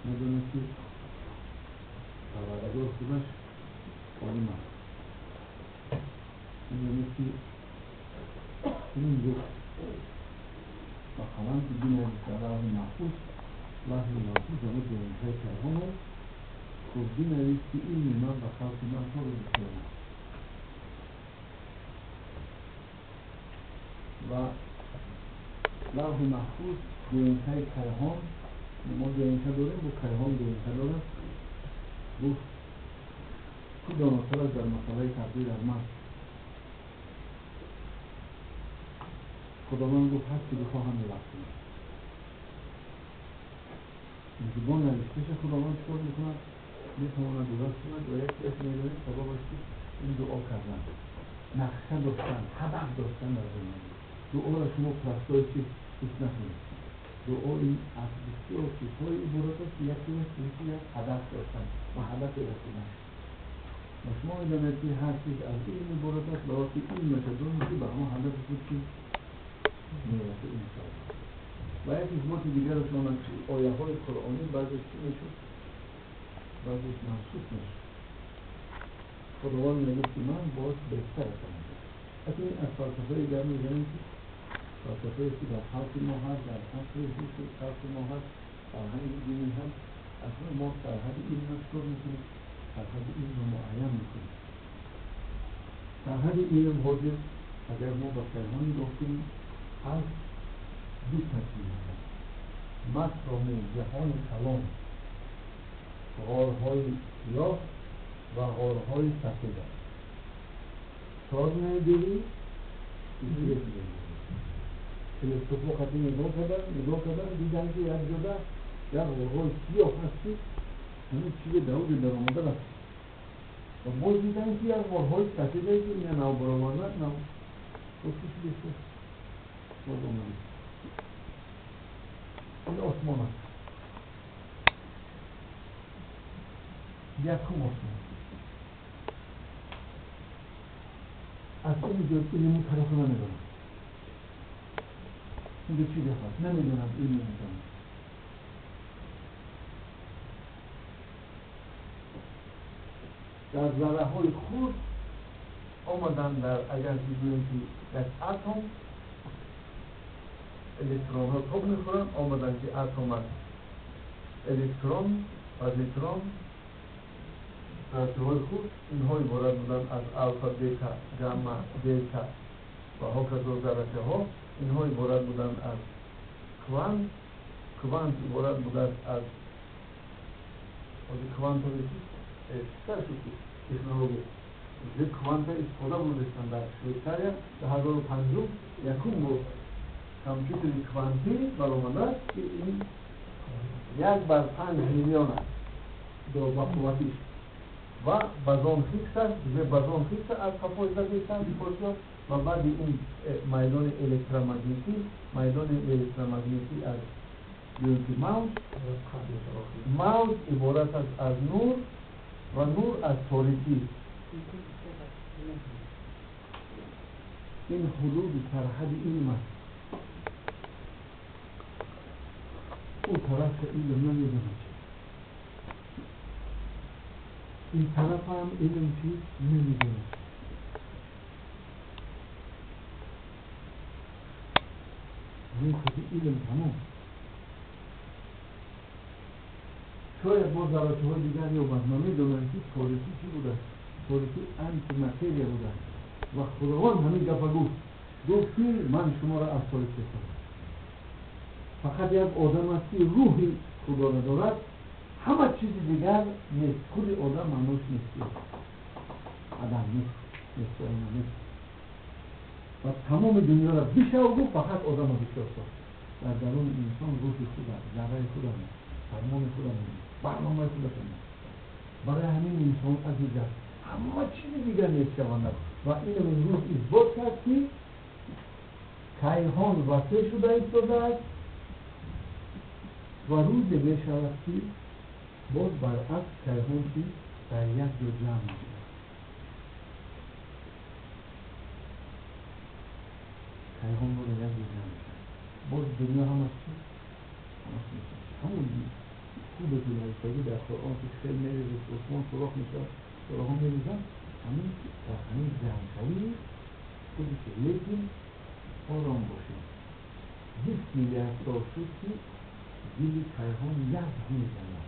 Медонед ки Парвардигор худаш олим аст. Медонед ки чунин гуфт: ба қалам ки бинавис дар лавҳи маҳфуз, лавҳи маҳфуз ҳамин ДНК-и кайҳон аст, гуфт: бинавис ки илми ман ба халқи ман то рӯзи қиёмат. Ва лавҳи маҳфуз ДНК-и кайҳон, мо ДНК дорем, бо кайҳон ДНК дорад. Гуфт: ки донотар аст дар масъалаи тақдир аз ман? Худованд гуфт: ҳар ки бихоҳам иваз кунам. Бо навишташа Худованд чикор мекунад? Метавонад иваз кунад. Ва якеаш медонед сабабаш ки ин дуо кардан, нақша доштан, ҳадаф доштан дар зиндагӣ. Дуоро шумо простой чиз ҳис накунед. Дуо ин аз бисёр чизҳои иборат аст ки якеаш як ҳадаф доштан ва ҳадафе расидан. Ва шумо медонед ки ҳар чиз аз илм иборат аст ва вақти илмаша донед ки ба ҳамон ҳадафи худ чи мерасед иншоаллоҳ. Ва як исботи дигараш он аст ки ояҳои қуръонӣ баъзеш чӣ мешуд? Баъзеш мансух мешуд. Худованд мегуфт ки ман боз беҳтар ҳастам. Акнун аз фалсафаи гап мезанем ки фалсафае ки дар халқи мо ҳаст, дар асри ҳуши халқи мо ҳаст, фарҳанги динӣ ҳаст, асло мо сарҳади илмро чикор мекунем? Сарҳади илмро муайян мекунем. Сарҳади илм ҳозир агар мо ба кайҳон нигоҳ кунем, аз ду тасвир аст. Макроми ҷаҳони калон, ғорҳои сиёҳ ва ғорҳои сафед аст. Чорное дили и светлое. Телескопҳо қати нигоҳ кардан, нигоҳ кардан, дидан ки як ҷода як ғорҳои сиёҳ ҳаст ки ҳамин чизе дар он ҷо даромада рафт. Ва боз дидан ки як ғорҳои сафеде ки ина нав баромада, нав. Боз чӣ шудест? Боз омадест. Ин осмон аст. Якум осмон. Аз ин ҷо илму тарафа намедонам. Инҷо чӣ гап аст? Намедонам илми инсон. Дар зарраҳои хурд омаданд дар агар бигӯем ки як атом электронҳо тоб мехӯранд, омаданд ки атом аст электрон, позитрон, зарраҳои хурд, инҳо иборат буданд аз алфа, бета, гамма, делта ва ҳоказо заррачаҳо, инҳо иборат буданд аз квант, квант иборат будааст аз квантовый чӣ шуд ки технология кванта истифода бурдастанд дар Швейтсария 2005 якум бор компютери квантӣ баромадааст ки ин 1 бар 5 миллион аст ба қувватиш ва бозон Хиггс аст, бозон Хиггс аз қафои задестанд ва баъди ин майдони электромагнитӣ, майдони электромагнитӣ аз ки мавҷ, мавҷ иборат аст аз нур ва нур аз торикӣ. Ин ҳудуди сарҳади илм аст. Ӯ тараф илм намедонад, ин тараф ҳам илм чӣ намедонад. Ҳамин худи илм тамом. Шояд боз заррачаҳои дигар ёбанд, намедонанд ки торикӣ чӣ будааст. Торикӣ антиматерия будааст ва Худованд ҳамин гапа гуфт, гуфт ки ман шуморо аз торикӣ сохтам. Фақат як одам аст ки рӯҳи худоро дорад, ҳама чизи дигар нест. Худи одам маънош нест, адам нест, нест, нест. Ва тамоми дунёро бишав, гуфт, фақат одамро бисёр сохт. Дар даруни инсон рӯҳи худ аст, зарраи худ аст, фармони худ аст, барномаи худаш аст. Барои ҳамин инсон азиз аст, ҳама чизи дигар нест шаванд. Ва ин имрӯз исбот кард ки кайҳон васеъ шуда истодааст ва рӯзе мешавад ки боз баръакс кайҳон чи дар як ҷо ҷамъ мешавад. Кайҳон боз дар як ҷо ҷамъ мешавад, боз дунё ҳамаш чи, ҳамаш мешавад ҳамон. خوبه که نوشتگی در قرآن که خیلی میریزه، آسمان سوراخ میشه، سوراخ میریزن، همین در همین جمع‌شوی خودشه. لیکن آرام باشید، 20 میلیارد سال شد که دل کیهان یخ میزند،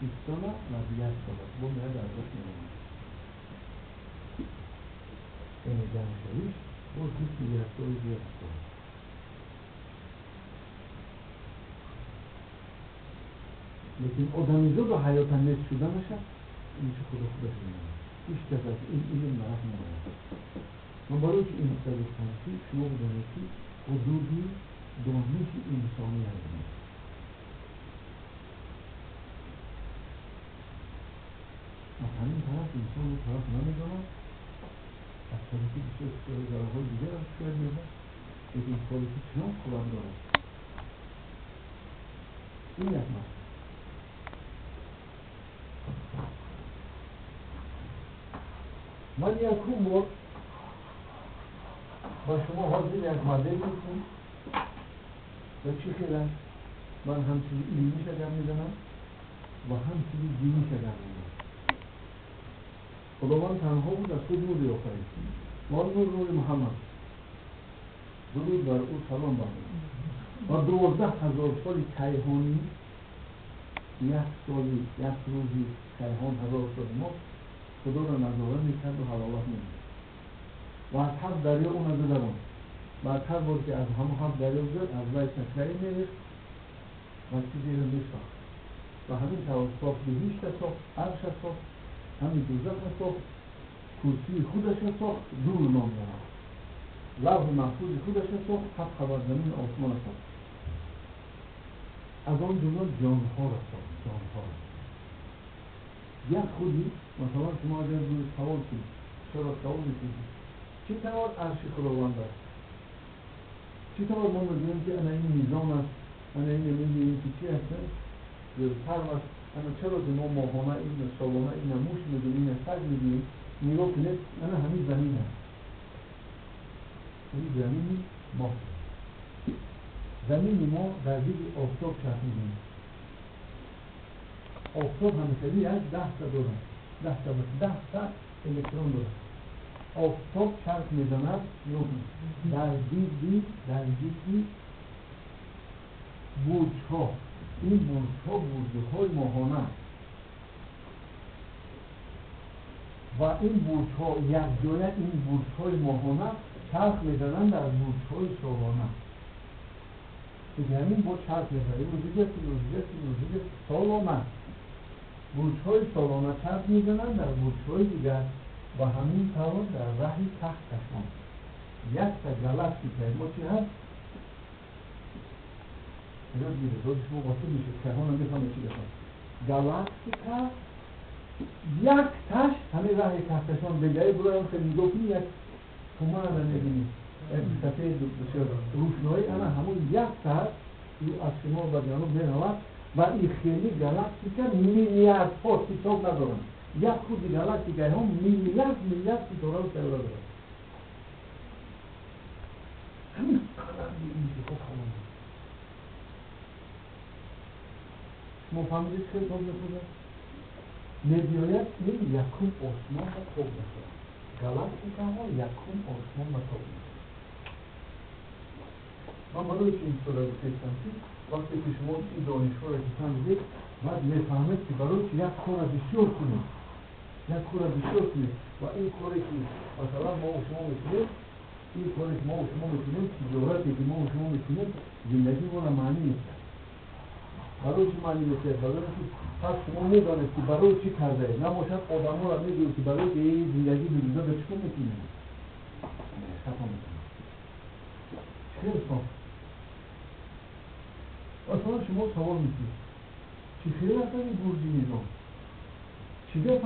20 ساله 91 سال است، با میاد از دست میرود. یعنی جمع‌شویش با 20 میلیارد سال زیاد است. لیکن آدمیزاد و حیات نیست شدنش این چه خدا خودش میداند، هیچ کس از این علم طرف ندارد. من برای که این نکته گفتم که شما بدانید که حدودی دانش انسانی هست. از همین طرف انسان رو طرف نمیداند، از طرفی بسیار ضررهای دیگر هم شاید می‌یابد، لیکن تاریکی چنان قوت دارد. این یک مسئله. من یکم بار با شما حاضر یک مدل میکنم و چی خیلی من هم چیزی علمی شکر میزنم و هم چیزی دینی شکر میزنم. خداوند تنها بود، از خود نور آفرید. ما نور نور محمد، درود بر او، سلام بر او. و 12,000 سال کیهانی، یک سالی یک روزی کیهان 1000 سال ما خدا را نظاره میکرد و حلاوت نمیکرد و از هفت دریا اون گذراند و از هر بار که از همه هفت دریا گذرد از وی چشمه میریخت و چیزی را میساخت و همین طور ساخت، بهشت ساخت، عرش ساخت، همین دوزخ ساخت، کرسی خودش ساخت، دور نام دارد، لوح محفوظ خودش ساخت، هفت خبر زمین آسمان ساخت، از آن جمله جانها را ساخت. جانها را یک خودی مثلا شما اگر روی سوال کنید، چرا سوال میکنید؟ چه طور عرش خداوند است؟ چه طور ما میگوییم که انا این میزان است، انا این میگوییم که چی هست، سرو است، انا چرا که ما ماهانه این سالانه این موش میگوییم، این سگ میگوییم؟ نگاه کنید انا همین زمین است، این زمین ما، زمین ما در زیر آفتاب چرخ میزنه. آفتاب همیشه یک 10 تا دارد، 10 تا الکترون دارد. آفتاب چرخ میزند در دیدی برج ها، این برج ها برج های ماهانه و این برج ها یک جای، این برج های ماهانه چرخ میزنند در برج های سالانه. همین با چرخ میزنند، روزی روزی سالانه، برج های سالانه چرخ میزنند در برج های دیگر و همین طور در ره کهکشان. یک تا گالاکتیکا ما چی هست؟ یاد گیرید، روز شما قاطی میشه، کهان هم میفهمه چی بخواد. گالاکتیکا یک تاش همین راه کهکشان دیگه برای هم خیلی نگاه کنی، یک تومان رو میبینی، یک سفید بسیار روشنایی، اما همون یک تا از شما به جنوب میرود و این خیلی گالاکتیکا میلیاردها حساب ندارن. یک خود گالاکتیکا هم میلیارد میلیارد ستاره و سیاره دارد. همین قدر انتخاب خواهند. شما فهمیدید خیلی تاب میخورد؟ میبیاید این یکم آسمان را تاب میخورد. گالاکتیکا ها یکم آسمان را تاب میخورد. من برای چه این سوال گفتم که وقتی که شما این دانش ها را که فهمیدید بعد میفهمید که برای چه یک کار را بسیار کنید، یک کار را بسیار کنید و این کاری که مثلا ما و شما میکنیم، این کاری که ما و شما میکنیم، تجارتی که ما و شما میکنیم، زندگی ما را معنی میکنه. برای چی معنی میشه؟ برای اینکه پس شما میدانید که برای چی کرده اید. نباشد آدم ها را میگوید که برای که زندگی بریزه به چکار میکنیم؟ خطا میکنیم. خیلی صاف. اصلا شما سوال میکنید چی خیلی هستن این برجی نظام؟ چی گفت؟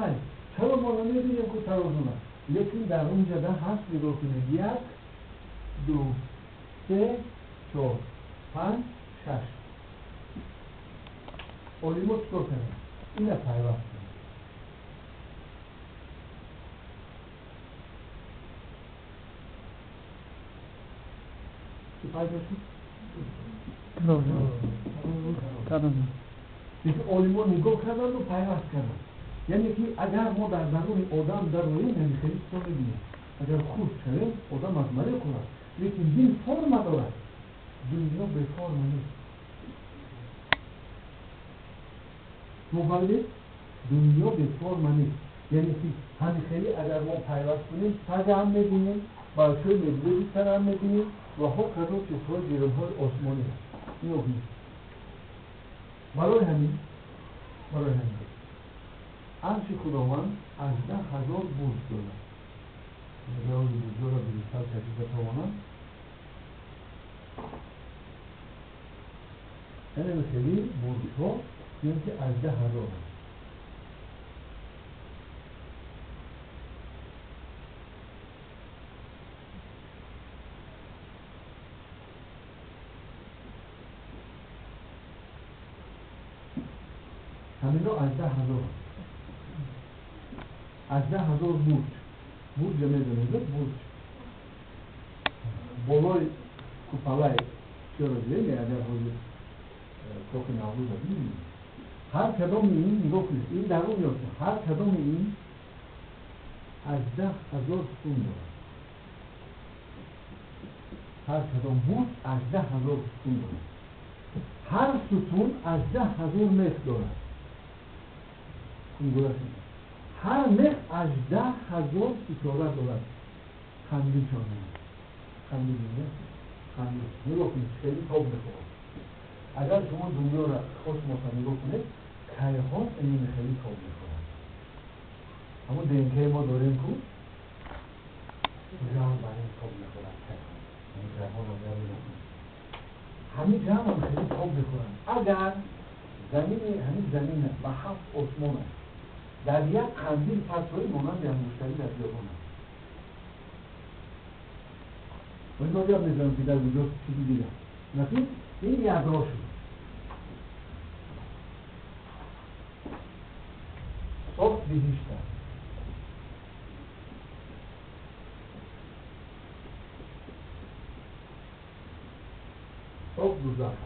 چرا ما نمیبینیم که ترازونه؟ لیکن در اون جده هست، نگاه کنید 1 2 3 4 5 6. عالم‌ها چیکار کردن؟ اینو پیوست کردن. چی پیدا شد؟ ترازو. Лекин олимон нигоҳ карданду пайваст карданд. Яъне ки агар мо дар даруни одам дароем, яъне хеле чизо мебинем. Агар хурд шавем, одам аз молекула аст, лекин дин форма дорад. Дунё беформа нест. Шумо фаҳмидед? Дунё беформа нест. Яъне ки ҳамин хеле агар мо пайваст кунем, сага ҳам мебинем, большой медведица ҳам мебинем ва ҳоказо чизҳои ҷирмҳои осмонӣ аст. Нигоҳ кунед. Барои ҳамин арши Худованд 18 000 бурҷ дорад. Агар ози бурҷҳоро дурусттар кашида тавонам, яъне хеле бурҷҳо гӯем ки 18 000 аст. Ҳамино 18 000, 18 000 бурҷ. Бурҷа медонед? Бурҷ болои куполаи чиро дидем. Агар ҳозир кохи Наврӯза бибинед, ҳар кадоми ин, нигоҳ кунед, ин дарун ёфта, ҳар кадоми ин 18 000 сутун дорад. Ҳар кадом бурҷ 18 000 сутун дорад. Ҳар сутун 18 000 мех дорад. Ҳар мех 18 000 ситора дорад. Қандилшон, қандил, қандил. Нигоҳ кунед, хеле тоб мехӯрад. Агар шумо дунёро, космоса нигоҳ кунед, кайҳон ин хеле тоб мехӯрад. Ҳамон ДНК мо дорем ку, ҷамъ бар ин тоб мехӯрад. Кайҳон, кайҳон агар нигоҳ кунед, ҳамин ҷамъам хеле тоб мехӯранд. Агар замини, ҳамин замина ба ҳафт осмон аст, дар як қандил партоӣ, монанди ангуштарӣ дар биёбон аст. Ма гап мезанам, ки дар куҷо чизи дигар накун. Ин ядро шуд. Сохт биҳишта. Сохт дузах.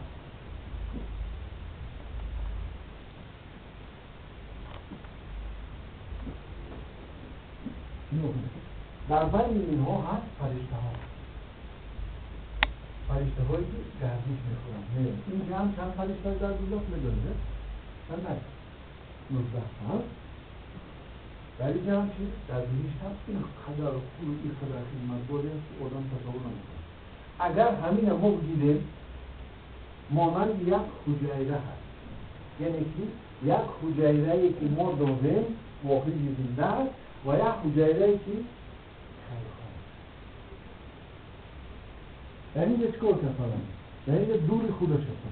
Дар байни инҳо ҳаст фариштаҳо, фариштаҳое ки гардиш мехӯранд. Ин ҷамъ чанд фаришта дар дузах медонед? Чанд? 19. Дар ин ҷамъ чи? Дар биҳишт ҳаст ин қадар хуб, ин қадар хидматгоре аст, ки одам тасаввур намекунад. Агар ҳамина мо гирем, монанди як ҳуҷайра ҳаст, яъне ки як ҳуҷайрае ки мо дорем, воҳиди зинда аст, ва як ҳуҷайрае ки кайҳон. Дар инҷа чӣ кор кард фалон? Дар инҷа дури худаш аст.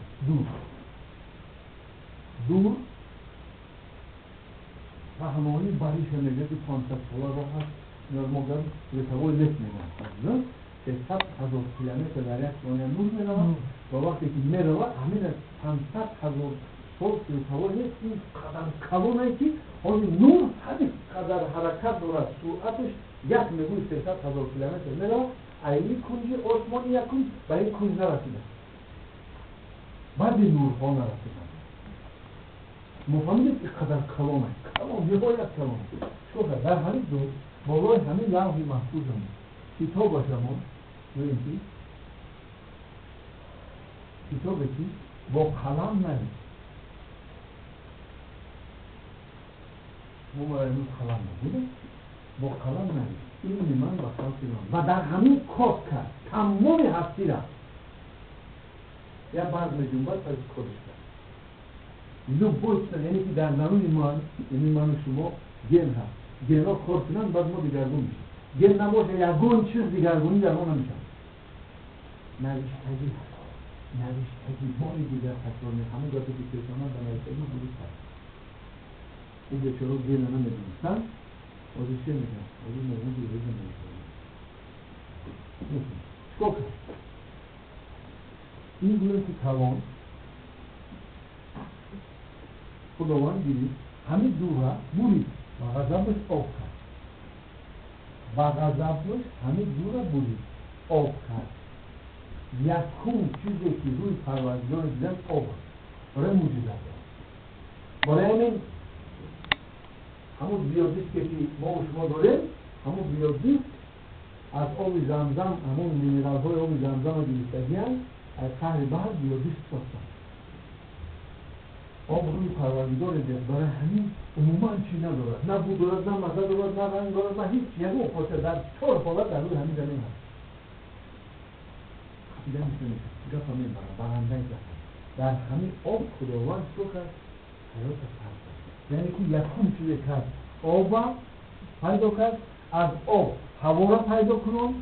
Дур паҳнои бариша мегӯяд, ки 500 сола роҳ аст. Мо гап световой лет мегӯям, 300 000 километр дар як сония нур меравад ва вақте ки меравад, ҳамин 500 000 сол световой лет ин қадар калонае, ки ҳозир нур ҳамин қадар ҳаракат дорад, суръаташ як мегӯи 300 000 километр меравад. Айни кунҷи осмони як кунҷ ба ин кунҷ нарасида, баъди нурҳо нарасида. Мо фаҳмидем, ин қадар калон аст, калон, ниҳоят калон. Чикор кард? Дар ҳамин дур, болои ҳамин лавҳи маҳфузам китобашамон гӯем, ки китобе ки бо қалам навишт. Мо имрӯз қалам набуда, бо қалам навишт илми ман ба халқи ман ва дар ҳамин код кард тамоми ҳастира. Як барг меҷунбад, пас кодиш кард любой чиз. Яъне ки дар даруни ман, яъне ману шумо, ген ҳаст. Генҳо кор кунанд, баъд мо дигаргун мешем. Ген набоша, ягон чиз дигаргунӣ дар мо намешавад. Навиштагӣ ҳаст, навиштагӣ. Бори дигар такрор ме ҳамон гапе ки пешона ба навиштагӣ дуруст аст. Ин бечоро гена намедонистанд. Ҳозир че мегӯянд? Ҳозир мегӯянд, ки рӯза навиштагӣ. Чикор кард? Ин гӯё ки калон Худованд гирифт, ҳамин дура бурид, ба ғазабаш об кард. Ба ғазабаш ҳамин дура бурид, об кард. Якум чизе ки рӯи Парвардигор дидан, об аст. Барои мӯъҷиза дорад. Барои ҳамин ҳамун биодиске ки мо шумо дорем, ҳамун биодиск аз оби Замзам, ҳамун минералҳои оби Замзамро гирифтагиянд, аз қаъри баҳр биодиск сохтанд. Об рӯи Парвардигоре диҳад. Барои ҳамин умуман чӣ надорад, на бу дорад, на мазза дорад, на ранг дорад, на ҳеҷ ягон хосият дар чор ҳолат дар рӯи ҳамин замин ҳаст. Хафида намешавад, гапа мебарад, барандаи гапа. Дар ҳамин об Худованд чӣ кард? Ҳаёта сар кард. Яъне ки якум чизе кард, оба пайдо кард, аз об ҳавора пайдо кунон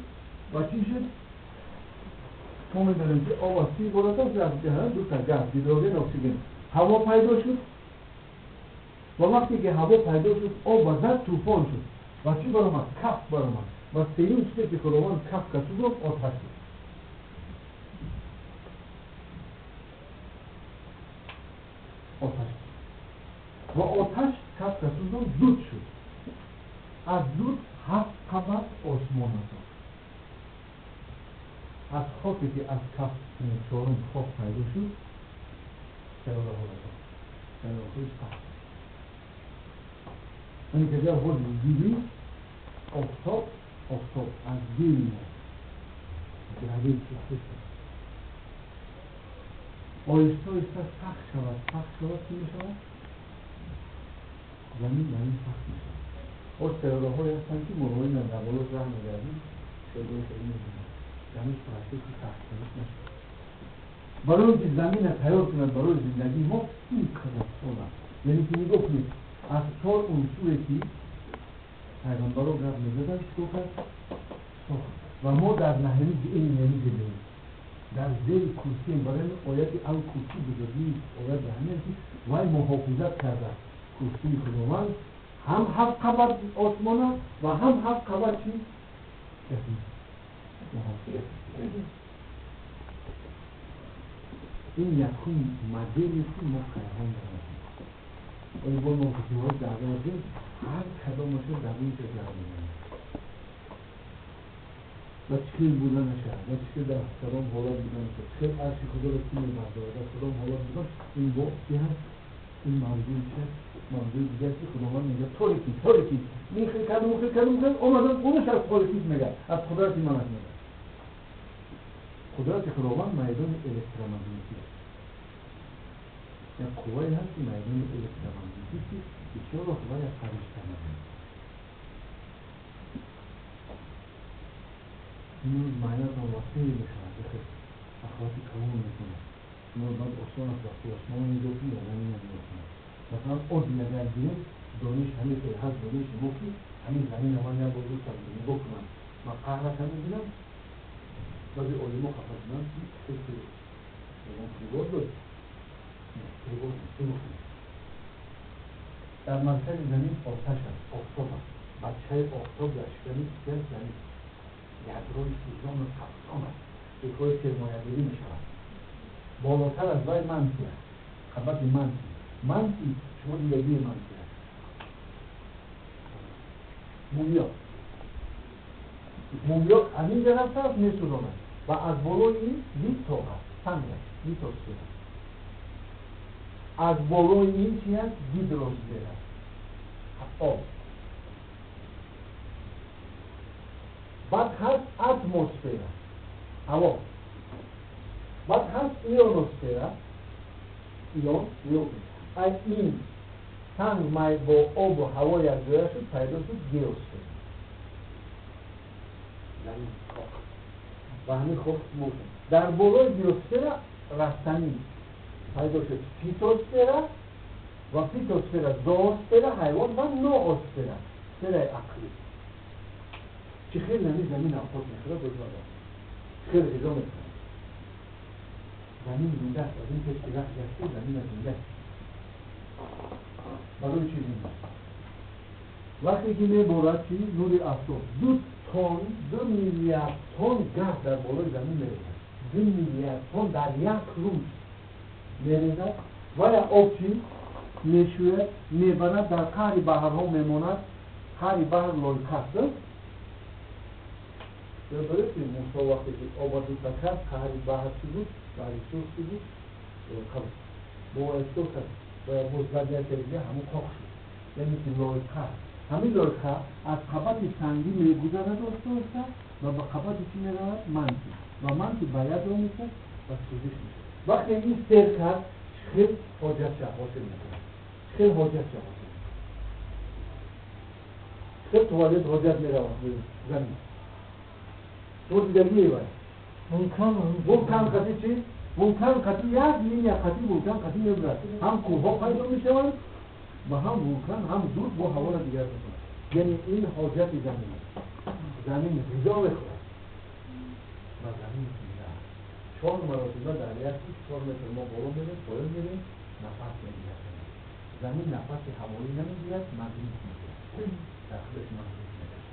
ва чӣ шуд? Мо медонем ки об аз чӣ иборат аст? Аз дута газ, гидроген, оксиген. Ҳаво пайдо шуд ва вақте ки ҳаво пайдо шуд, об зад, тӯфон шуд ва чӣ баромад? Каф баромад. Ва сеюм чизе ки Худованд каф касудод, оташ шуд. Оташ ва оташ каф касудод, дуд шуд. Аз дуд ҳафт қабат осмон сохт. Аз хоке ки аз каф чорум хок пайдо шуд, сайёраҳоро сохт, сайёраҳои сахт. Яъне ки агар ҳозир дидӣ офтоб, офтоб аз дили мо гравитсия оҳиста оҳиста сахт шавад, сахт шавад, чӣ мешавад? Замин сахт мешавад. Боз сайёраҳое ҳастанд ки мо дар боло раҳ мегардем, хеле хеле мебинем. Замин процесси сахтшавиш нашуд. Барои инки замина тайёр кунад барои зиндагии мо ин қадар сол аст. Яъне ки нигоҳ кунед, аз чор унсуре ки пайғамбаро гап мезаданд, чикор кард? Сохт. Ва мо дар наҳри илми зиндагӣ дар зери курсием. Барои ояти ал курсӣ бузургии оят ба ҳамин ки вай муҳофизат карда курсии Худованд ҳам ҳафт қабат осмона ва ҳам ҳафт қабат чӣ? Ин якум моделе ки мо кайҳон дорем. Оё бо мо дар дорем, ҳар кадомашон дар ин ҷо гап мезанем ва чӣ хел буда нашавад, ва чӣ хел дар кадом ҳолат буда нашавад, чӣ хел арши Худоро кӣ мебардорад, дар кадом ҳолат буда. Ин бо чӣ ҳаст? Ин мавзӯи чи аст? Мавзӯи дигар ки Худованд мегӯяд торикӣ, торикӣ, ин хел кардум, он хел кардум, хел омадам, онаш аз торикӣ мегӯяд, аз қудрати манаш мегӯяд. Қудрати Худованд майдони электромагнитӣ аст. Як қуввае ҳаст ки майдони электромагнитӣ ки бисёр вақт вай фаришта мегӯяд. Имрӯз майнатон васеъ мешавад, бихел ахвоти калон мекунад. Шумо баъд осон аст вақти осмонро нигоҳ кунед ва заминро нигоҳ кунед. Масалан, оддӣ агар гирем, дониш ҳамин хел ҳаст, дониши мо ки ҳамин заминро ман як бор гуфтам нигоҳ кунам, ман қаҳраша мебинам. Баъзе олимо хафа шуданд ки хел прибор дошт. Прибор нигоҳ кунед. Дар маркази замин оташ аст, офтоб аст. Бачаи офтоб дар шиками чӣ аст? Замин. Ядрои сӯзону тафсон аст. Фикрҳои сермоягирӣ мешавад. Болотар аз вай мантия аст, қабати мантия. Мантии шумо дидагии мантия аст. Мумиё. Мумиё аз ин ҷа рафтааст, месӯзонад ва аз болои ин лито аст, санг аст, литосфера. Аз болои ин чи аст? Гидросфера, об. Баъд ҳаст атмосфера, ҳаво. Баъд ҳаст ионосфера, ион, ион. Аз ин санг май бо обу ҳаво якҷоя шуд, пайдо шуд геосфера. Замин, хок. Ва ҳамин хок мо дар болои геосфера растанӣ пайдо шуд, фитосфера ва фитосфера, зоосфера, ҳайвон ва ноосфера, сфераи ақлӣ. Чӣ хел нами замин авқот мехӯрад, боз чӣ хел ғизо мехӯрад. Замин зинда аст. Аз ин пеш ки вақт гашта, замин зинда аст. Барои чӣ зинда аст? Вақте ки меборад чи нури афтоб, 2 тон, 2 миллиард тон газ дар болои замин мерезад. 2 миллиард тон дар як рӯз мерезад. Вая об чӣ мешӯяд, мебарад, дар қаъри баҳрҳо мемонад. Қаъри баҳр лойка аст. Ёд ки Мусо вақте ки оба дута кард, қаъри баҳр чӣ буд? Баҳри Сурх чӣ буд? Лойка буд. Бо чикор кард? و باز بعد یک دیگه همون کاخ شد. یعنی که لایقه، همین لایقه از قبط سنگی میگذرد آسته و به قبط چی میرود؟ منفی. و منفی باید رو میشه و سوزش میشه. وقتی این سیر کرد خیلی حاجت حاصل میکنه، خیلی حاجت حاصل میکنه، خیلی توالت حاجت میرود زمین. تو دیگه باید вулкан қати чӣ? Вулкан қати як линия қати вулкан қати мебурад. Ҳам кӯҳҳо пайдо мешаванд ва ҳам вулкан, ҳам дуд бо ҳаворо дигар мекунад. Яъне ин ҳоҷати замин аст. Замин ғизо мехӯрад ва замин зинда аст. 4 маротиба дар як рӯз 4 метр мо боло мерем, поён мерем, нафас мегирад. Замин нафаси ҳавоӣ намегирад, магнит мегирад. Дар худаш магнит мегирад.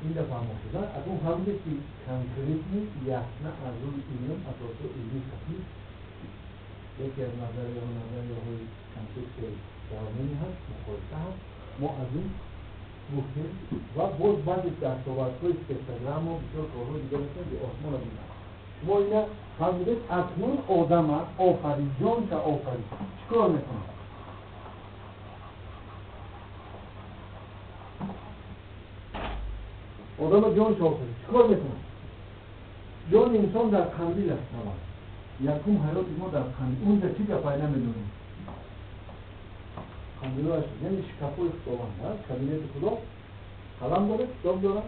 این دفعه ما شدن از اون فهمیده که конкретно ясно از روی илм асосҳои илмии хатӣ یکی از نظریه‌های концепсияи дармонӣ ҳаст، муқоиса ҳаст. мо аз ин гуфтем ва боз баъди дастовардҳои спектрограмма бисёр корҳои дигар мекунем ки осмона дидем. Шумо ина фаҳмидед, акнун одама офарид, ҷонша офарид, чӣ кор мекунад? одам ҷон офарид, чӣ кор мекунад? ҷони инсон дар қандил аст. Якум ҳаёти мо дар қандил. Унҷа чӣ гапай намедонем. Қандилоаш яъне шкафҳои худованд аст, кабинети худо, қалам дорад, китоб дорад,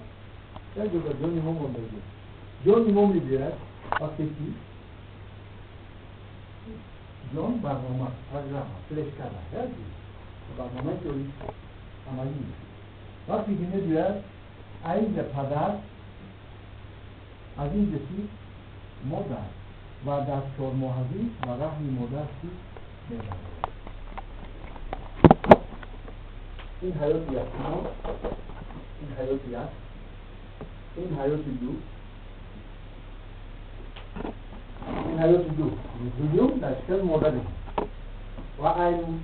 як ҷо дар ҷони мо мондагӣ. ҷони мо мегӯяд вақте ки ҷон барнома, программа, флешкарта, барномаи теорӣ амалӣ мешавад. Вақте ки мегӯяд инҷа падар, аз инҷа чӣ? Модар. ва дар 4 моҳагӣ ба раҳми модар чӣ мебарад. Ин ҳаёти якум, ин ҳаёти як, ин ҳаёти ду, ин ҳаёти ду. Дуюм дар шиками модарем ва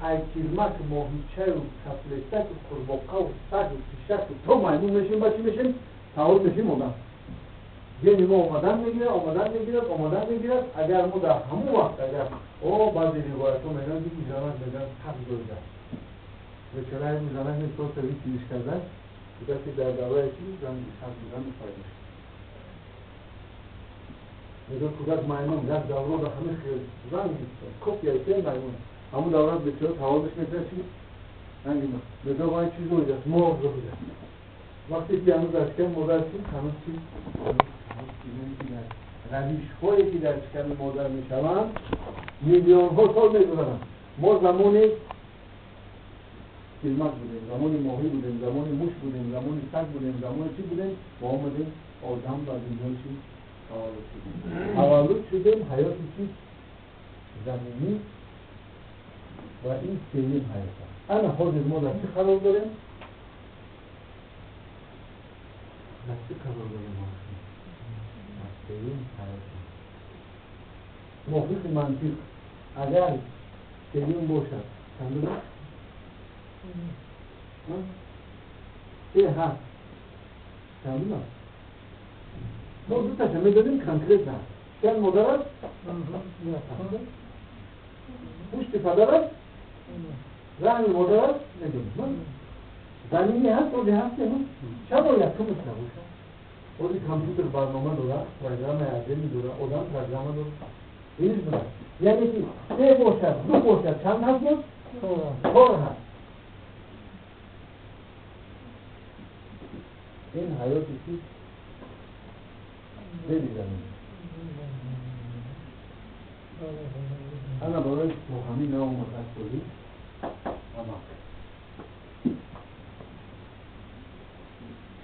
ай кирмак, моҳичаю кафлесаку, қурбоқаву сагу пишаку то маймун мешем, ба чӣ мешем? Таваллуд мешем одам. Ҷени мо омадан мегирад, омадан мегирад, омадан мегирад. Агар мо дар ҳамон вақт, агар о баъзе ривоятҳо мегӯянд ки занак мегӯянд саг зоида, бечора занак просто витилиш кардан, кӯдаки дар давраи чи зан саг будан пайдо шуд. Мегӯяд кӯдак маймун, як давро дар ҳамин хел ранг копияи се маймун. Ҳамон давра бечора таваллудаш мекунад чи ранги мегӯяд вай чи зоидааст? Мор зоидааст. Вақте ки ҳанӯз дар шиками модар чи ҳанӯз чи равишҳое ки дар шиками модар мешаванд, миллионҳо сол мегузаранд. Мо замони кирмак будем, замони моҳӣ будем, замони муш будем, замони саг будем, замони чӣ будем, ва омадем одам ба дунё чӣ таваллуд шудем. Таваллуд шудем ҳаёти чӣ? Заминӣ. Ва ин сеюм ҳаёт аст. Ана ҳозир мо дар чӣ қарор дорем? Дар чӣ қарор дорем? Дар сеюм ҳаёт. Мувофиқи мантиқ агар сеюм бошад, чандум? Се ҳаст, чандум аст? Мо дуташа медонем конкретно. Шиками модар аст, пушти падар аст, раҳми модар аст, медонем. Заминӣ ҳаст, оди ҳаст, чаро якумаш набошад? Оди компютер барнома дорад, программаи отдельный дорад, одам программа дорад. Иниш буда. Яъне ки се бошад, ду бошад, чанд ҳаст боз? Чор ҳаст. Ин ҳаёти чӣ? Зери замин. Ана барои то ҳамин наомад аз соли амал.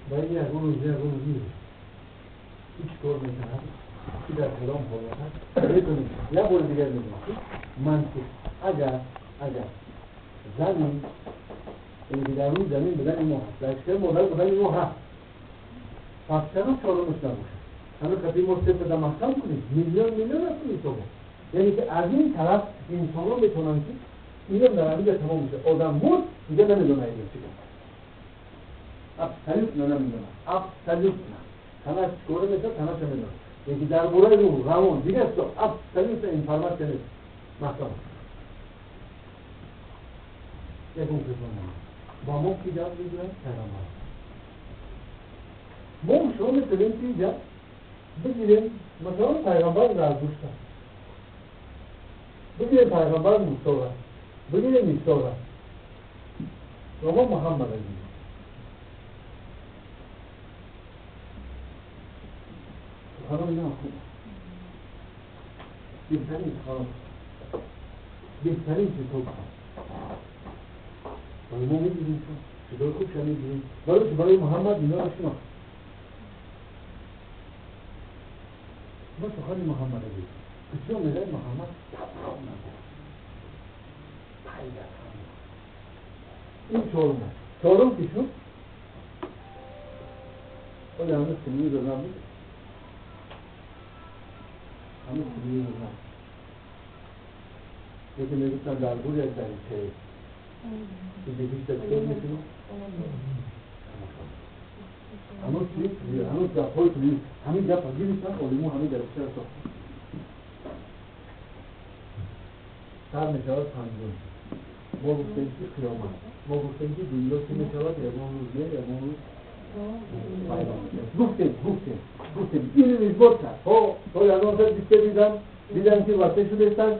Ба ин ягон рӯз, ягон рӯз нест. Ки чӣ кор мекунад, ки дар кадом ҳолат аст, медонем. Як бори дигар мегӯям, ки мантиқ агар замин, яъне ки дар рӯи замин будани мо ҳаст, дар шиками модар будани мо ҳаст, пас чаро чорумаш набошад? Ҳамин қадри мо сетада маҳкам кунем, миллион миллион аст ҳисобо. Яъне ки аз ин тараф инсонҳо метавонанд ки илм дар ҳаминҷа тамом мешавад. Одам мурд, дига намедонад илм чӣ гап. Абсолютно намедонад, абсолютно. Танаш чӣ кора мешавад, танаша медонад. Яки дар бораи рӯҳ, равон, дигар чизо абсолютно информация нест. Маҳкам. Ягон касон ба мо ки гап мегӯяд? Пайғамбар. Мо шумо метавонем ки инҷа бигирем, масалан, пайғамбар Зардушт аст, бигирем пайғамбар Мусо аст, бигирем Исо аст ва мо Муҳаммад гирем. Суханон ина хуб, беҳтарин сухан, беҳтарин чизҳо. Вале мо мегирем чизҳои хубша мегирем. Барои чи? Барои Муҳаммад инаро шинохт. Ма сухани Муҳаммада гирем. Бисёр мегӯяд, Муҳаммад такрор нагуфт, пай дар ҳам. Ин чорум аст. Чорум ки шуд, оё ҳанӯз телевизор набуд? Ҳанӯз телевизор набуд, лекин мегуфтанд, дар гур як даричае ки беҳишта чикор мекунад? Ҳанӯз чи? Ҳанӯз гапҳои телевизор, ҳамин гапа гирифтан олимо, ҳамин даричаро сохтан. Сар мешавад панҷум. Мо гуфтем, ки қиёмат, мо гуфтем, ки дунё чӣ мешавад? Ягон рӯз не, ягон рӯз гуфтем, илм исбот кард. То ягон сар бисте дидам, ки васеъ шудестанд.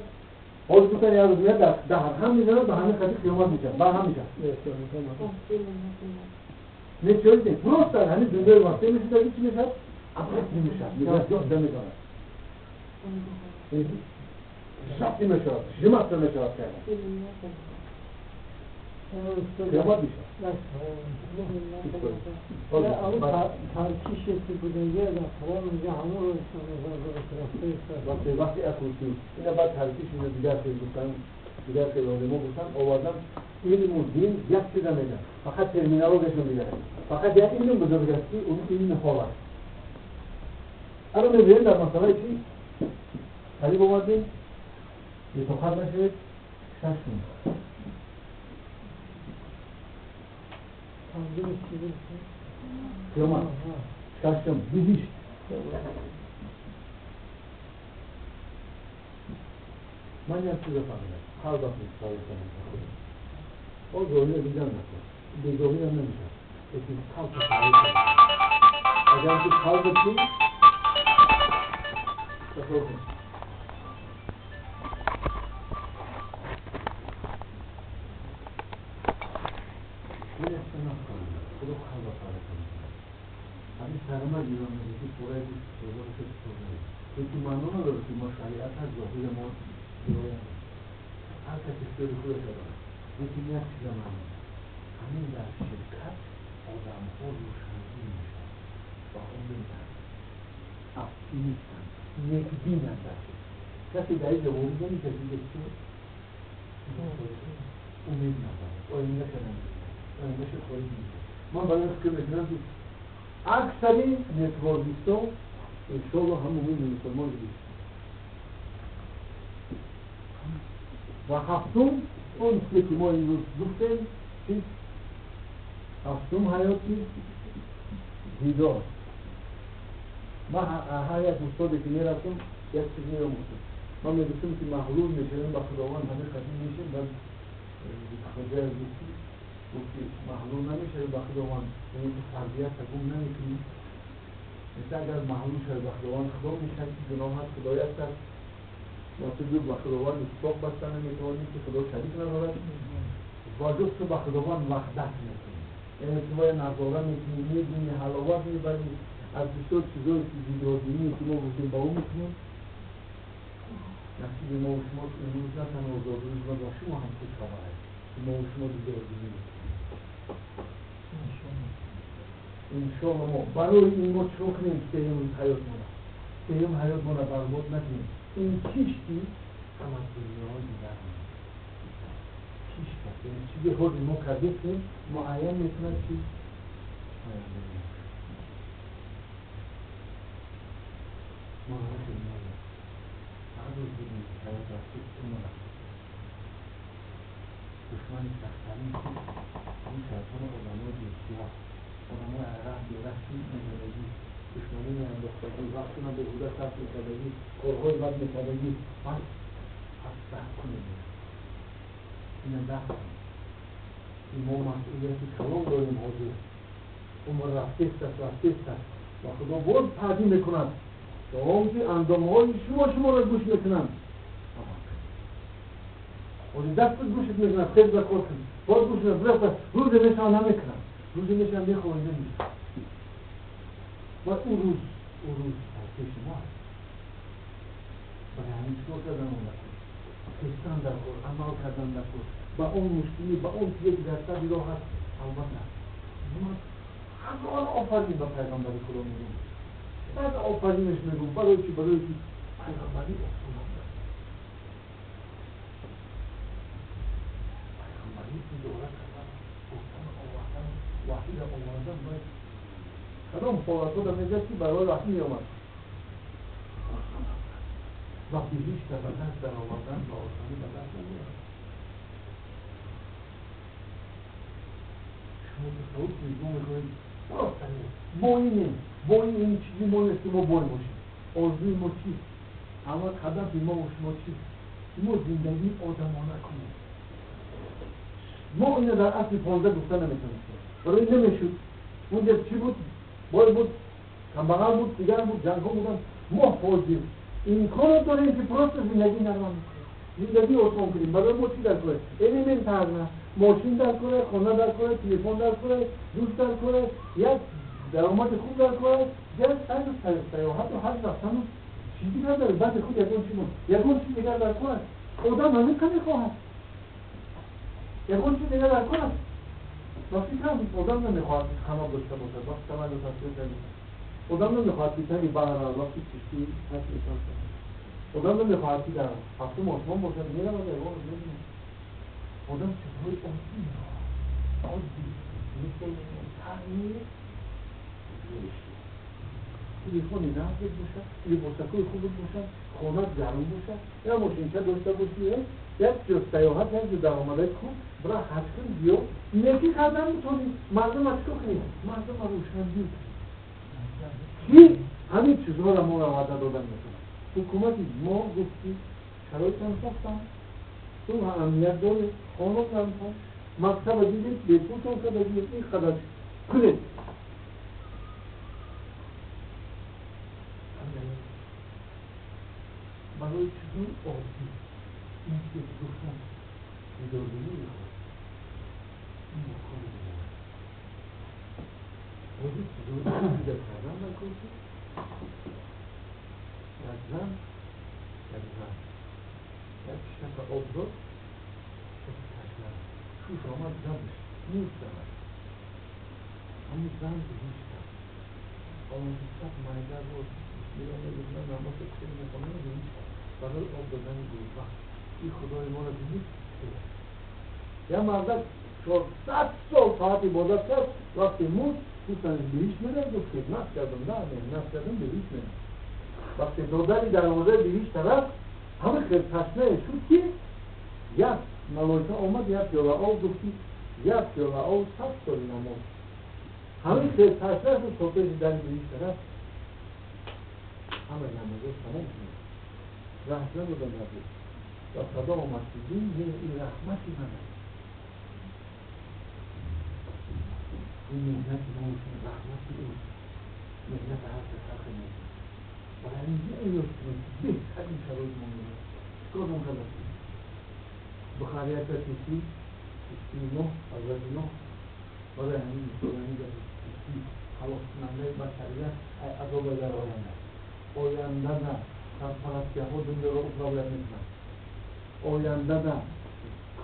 Ҳозир гуфтан, як рӯз меяд, дар ҳам мезанад, ба ҳамин хати қиёмат мешавад, бар ҳам мешавад. Не, чӣ просто ҳамин дунёи васеъ мешуда, чӣ мешавад? Абрат мешавад, мегӯяд, ҷода медорад, сахти мешавад, жиматта мешавад, карда қиёмат мешавад. Таркише ки будагия дар Қуръон мега, ҳамон вақте вақте акути ина баъд таркиш ина дигар хел гуфтан, дигар хел олимо гуфтан, овардан. Илму дин як чиза мегӯяд, фақат терминологияшон дигар аст. Фақат як илм бузург аст, ки он илми ҳол аст. Ана мебинем, дар масъалаи чи қариб омадем, бетоқат нашавед. Шашум. Қиёмат. Шашум, биҳишт. Ман як чиза фаҳмидам, ҳар вақт савол кардам, о зоҳира дидан накун, безоҳира намешавад, лекин қалб савол кардам. Агар ки қалби чи тасаввур кун, ман як чиза нафаҳмидам. Худо қалба фарохам мекунад. Ҳамин сарма гирон мегӯяд, ки пораи гӯшти тоза бошад, тоза, лекин маъно надорад, ки мо шариат аст, зоҳири мо риоя. Ҳар кас ихтиёри худашо дорад, лекин як чиза маъно, ҳамин дар ширкат одамҳо рӯшанбин мешаванд ва умеданд, оптимистанд, некбинанд. Дар ширкат касе дар инҷо ворид намешавад, инҷо чи умед надорад, ояндаша намебинад, ояндаша холӣ мешавад. Ман барои фикр мекунам, ки аксари нетворкистҳо иншоалло ҳам мумин, мусулмон будед. Ва ҳафтум, он чизе ки мо имрӯз гуфтем, чиз ҳафтум, ҳаёти дидор. Ман ҳар як устоде ки мерафтам, як чиз меомӯхтам. Ман мегуфтам, ки мағлуб мешавем ба Худованд, ҳамин қатъӣ мешем. Баъд хоҷая гуфт, ки мағлуб намешавӣ ба Худованд, яъне ки фардията гум намекунӣ. Мисл, агар мағлуб шавӣ ба Худованд, Худо мешавад, ки гуноҳат худоят аст ва ту ҷуз ба Худованд иттифоқ баста наметавонӣ, ки Худо шарик надорад, ва ҷуз ту ба Худованд ваҳдат мекунӣ, яъне ту бояд назора мекунӣ, мебинӣ, ҳаловат мебарӣ аз бисёр чизое ки дидорбиние ки мо гуфтем, ба ӯ мекунем. Насиби мо шумо имрӯз на танҳо зодрӯз ва ба шумо ҳам хушхабар аст, ки мо шумо дидорбинӣ мекунем, иншоалло. Мо барои ин мо чико кунем? Сеюм ҳаётмона, сеюм ҳаётмона барбод накунем. Ин кишти ҳам аз дунёҳо дигар кишт аст, яъне чизе ҳозир мо кардем, муайян мекунад, ки оянда мо ҳар рӯз бибинем, ки ҳаёт рафти рафт. Душмани сахттарин ин шайтони одамои бесиёҳ, одамои араҳ бераҳ, ки мезадагӣ, душманӣ меандохтагӣ, вақтона беҳуда сарф мекардагӣ, корҳои бад мекардагӣ. Пас дарк кунем, ина дарк кунем. Мо масъулияти калон дорем ҳозир. Умр рафтест аст, рафтест аст. Ва Худо боз таъзим мекунад. То он ки андомҳои шумо шуморо гӯш мекунанд. Ҳозир дастат гӯшат мекунад, хез ба кор кун. Боз гӯш мекунад, бирақс, рӯзе мешавад намекунад. Рӯзе мешавад мехоҳад намешавад. Ва ӯ рӯз дар пеши мо аст. Барои ҳамин чикор кардан он дар кор? Хестан дар кор, амал кардан дар кор. Ба он мушкилӣ, ба он чизе ки дар сари роҳ аст, албатта. Мо ҳазор офарин ба пайғамбари Худо мегӯем. Баъд офаринаш мегӯм. Барои чӣ? Барои ки пайғамбарӣ осон аст. Пайғамбарӣ идора кардан, гуфтан, овардан, ваҳйро овардан бояд кадом ҳолатҳо мегӯяд ки барои ваҳй меомад. Осон аст. Ва биҳишта ба даст даровардан ба осонӣ ба даст намеояд. Шумо тасаввур кунед, мо мехоҳем просто бой не, бой ин чизи мо нест ки мо бой бошем. Орзуи мо чист? Ҳама ҳадафи мо ва шумо чист? Ки мо зиндагии одамона кунем. Мо ино дар асри 15 гуфта наметавонистем. Барои намешуд. Унҷа чӣ буд? Бой буд, камбағал буд, дигар буд, ҷангҳо буданд. Мо ҳозир имконот дорем ки просто зиндагии нормал кунем, зиндагии осон кунем. Барои мо чӣ дар кор? Элементарно мошин дар кор, хона дар кор, телефон дар кор, дӯст дар кор, як даромади хуб дар кор, як сайёҳату ҳаҷ рафтану чиз дигар дар баъди худ ягон чи ягон чиз дигар дар кор аст. Одам ҳамин қа мехоҳад, ягон чиз дигар дар кор аст. Ба фикрам одам намехоҳад ки қанот дошта бошад, вақти самолёт тасвир кардем. Одам намехоҳад ки таги баҳр равад, вақти киштӣ тасвир кардем. Одам намехоҳад ки дар ҳафтум осмон бошад, меравад ягон рӯз мебинад. Одам чизҳои оддӣ мехоҳад, оддӣ, мисли таъмир, телефони наздик бошад, либосакҳои хуб бошад, хонат гарм бошад, як мошинча дошта бошӣ, як ҷо сайёҳат, як ҷо даромадаи хуб, бира ҳаҷ кун, биё, некӣ кардан метавонӣ. Мардума чикор кунӣ? Мардума рӯшандил кунӣ. Ки ҳамин чизҳоро моро ваъда додан метавонад. Ҳукумати мо гуфт ки шароитам сохтам, сулҳ амният доред, хонатам, мактаба дидед, бепултон карда дидед, ин қадар кунед. Барои чизҳои оддӣ ин чизе ки гуфтам бедорбинӣ мехоҳад, ин бо кори дигар аст. Ҳозир чизҳои оддиро кардан дар кор ки як зан, як зан як шака об дод, каси ташна шуш омад, занаш мурд, занаш ҳамун зан биҳишт аст. Он сад майда боз бисмилла мегӯяд, намоз хеле мехонад, биҳишт аст. Барои об додани гурба ин Худои моро бинед. Як мардак 400 сол соат ибодат кард, вақте мурд гуфтанд биҳишт меравад, гуфт хидмат кардам, на меҳнат кардам, биҳишт меравад. Вақте додари дарвозаи биҳишт рафт, ҳама хел ташнае шуд ки як малоика омад, як пиёла об, гуфт ки як пиёла об 100 соли намоз. Ҳамин хел ташна шуд то пеши дари биҳишт рафт, ҳама намозош тамом шуд, раҳ надоданд дар биҳишт. Ва садо омад ки ин раҳмати ман аст, ин меҳнати мо раҳмати ӯст, меҳнати ҳар кас ҳар хел мекунад. Барои ҳамин наёд кунем ки беҳтарин шароит мо медорем. Чикор мон карда? Бухари яка киштӣ, киштии Нӯҳ, ҳазрати Нӯҳ, барои ҳамин мисол ҳамин гап киштӣ халоскунандаи башарият ай азоби дар оянда. Ояндада сарпарастиҳо дунёро управлять мекунанд. Ояндада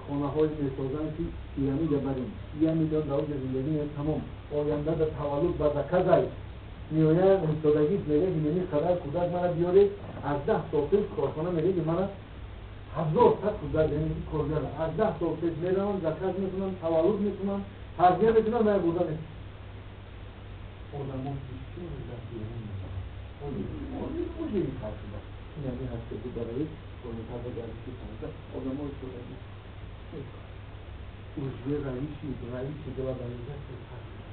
хонаҳое месозанд ки пирамида барин, як миллион дар оҷа зиндагӣ меояд, тамом. Ояндада таваллуд ба заказай меояд, ҳисодагист, мегӯяд ки неми қадар кӯдак мара биёред, аз 10 сол пеш корхона мегӯяд ки мара 1000 та кӯдак, яъне ки коргар, аз 10 сол пеш мераванд, заказ мекунанд, таваллуд мекунанд, тарбия мекунанд ва бурда мекунанд. Одамо бисёр дар берун мезананд. Ҳозир уже хар шуда. Ин ҳамин ҳаст ки барои планетарда гардиши планета одамои содагӣ уже равиши глобализатсия фарқ шуда.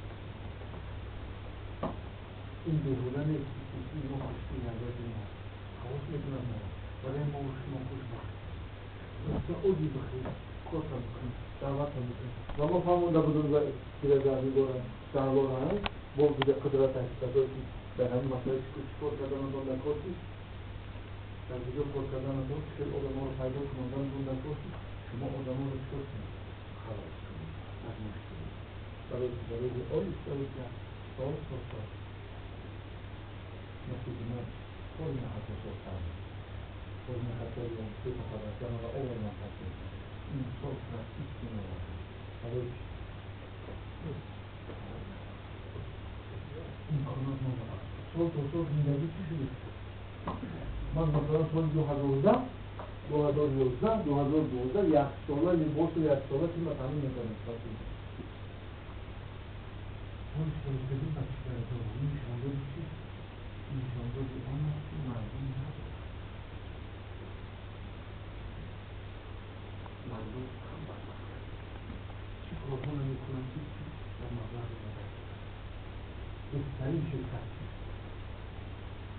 Ин беҳуда нест ки киштии мо хушки наҷоти мо ҳавос мекунад моро, барои мо шумо хушбахт. Саъуди бихӯр, کار بکن، دعوت هم بکن. و ما فهمونده بودم و پیرزرمیگارم دربارم با وجود قدرت هست که در همین مسئله چیکار کردن و در کار در کجا کار کردن و چه آدم ها رو پیدا کنن در کار شما آدم ها رو چیکار کنید؟ خلاص کنید از مشکل. برای آیسته که سال تا سال مثل که من کار این حتی ساختم، کار این حتی بیام سه تا خبر کردم و آوردم حتی این سال ترسیب کنه برای امکانات ندارم. سال تا سال زندگی چی شده؟ من مثلا سال 2011 2011 2012 یک ساله لباس و یک ساله که من تامین می‌کردم. اون سال که بچه دارم این شاندار چی؟ این شاندار آن است که مردم ندارن. مردم هم بدبخت چی کارها نمی‌کنن که چی در مبلغ ندارن. بهترین شرکت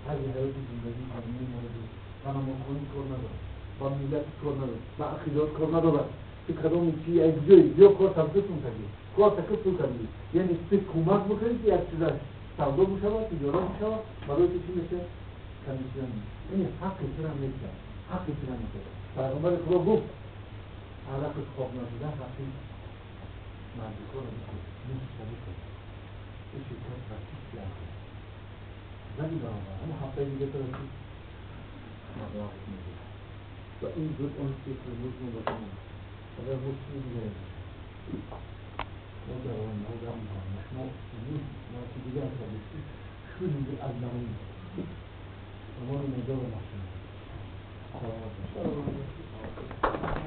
هر حیات زندگی زمینه مورد غنمخانی کار ندارد، با ملت کار ندارد، با عقیدات کار ندارد. که کدام چی یک جای یا کار تبدیل کردی، کار تکثیر کردی، یعنی تو کمک بکنی که یک چیز سودا بشود، تجارت بشود، برای تو چی میشه؟ کمیسیون. یعنی حق تو را میده، حق تو را میده. پیغمبر خدا گفت عرق خواب نشده حقی مردکار را بکن، مستوی کن. این شرکت ترتیب کرده. زنی برابر اما هفته دیگه تو چی؟ مبلغ میده. و این جز آن چیزی که امروز ما با شما اگر ما چیزی دیگه ما در آن ما در آن ما امروز ما چیزی دیگه هم کردیم شدیم از درون ما رو نجات بخشیم. سلامت باشید.